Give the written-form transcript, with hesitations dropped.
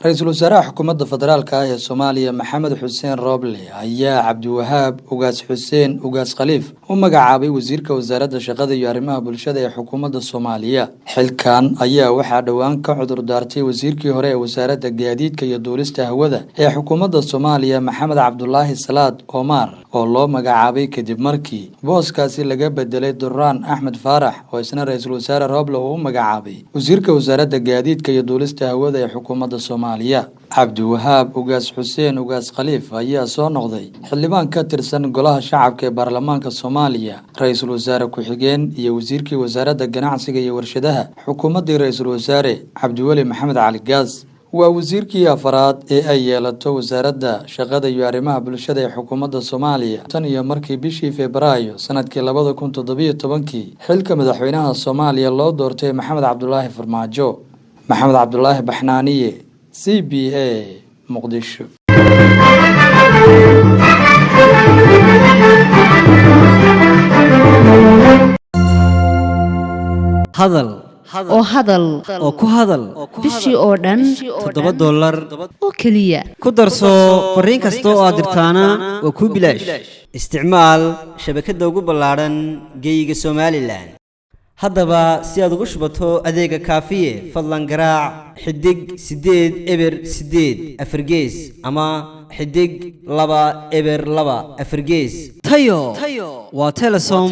Ra-iisul wasaaraha xukuumadda federaalka ah ee Soomaaliya, Maxamed Xuseen Rooble, ayaa Cabdiwahaab Ugaas Xuseen Ugaas Khaliif u magacaabay wasiirka wasaaradda shaqada iyo arrimaha bulshada ee xukuumadda Soomaaliya. Xilkan ayaa waxaa dhowaan ka cudur daartay wasiirkii hore ee wasaaradda gaadiidka iyo duulista hawada ee xukuumadda Soomaaliya, Maxamed Cabdulaahi Salaad Omar, oo loo magacaabay kadib markii booskaasi laga bedelay Duraan Axmed Faarax, oo isna ra-iisul wasaare Rooble uu u magacaabay wasiirka wasaaradda gaadiidka iyo duulista hawada ee xukuumadda Soomaaliya. Cabdiwahaab Ugaas Xuseen Ugaas Khaliif ayaa soo noqday xildhibaan ka tirsan golaha shacabka ee baarlamaanka Soomaaliya, ra-iisul wasaare ku-xigeen iyo wasiirkii wasaaradda ganacsiga iyo warshadaha xukuumaddii ra-iisul wasaare Cabdiweli Maxamed Cali Gaas. Waa wasiirkii afaraad ee ay yeelato wasaaradda shaqada iyo arrimaha bulshada ee xukuumadda Soomaaliya tan iyo markii bishii Febraayo sanadkii 2017-kii xilka madaxweynaha Soomaaliya loo doortay Maxamed Cabdulaahi Farmaajo. Maxamed Cabdulaahi Baxnaaniye, CBA, Muqdisho. Hadal oo hadal oo ku hadal bishii oo dhan $7 oo keliya. Ku darso fariin kasta oo aad dirtaana waa kuu bilaash. Isticmaal shabakadda ugu ballaadhan geeyiga Somalilan. Haddaba si aad ugu shubato adeega Kaafiye, fadlan garaac *808#4 ama *202#4. Tayo waa Telesom.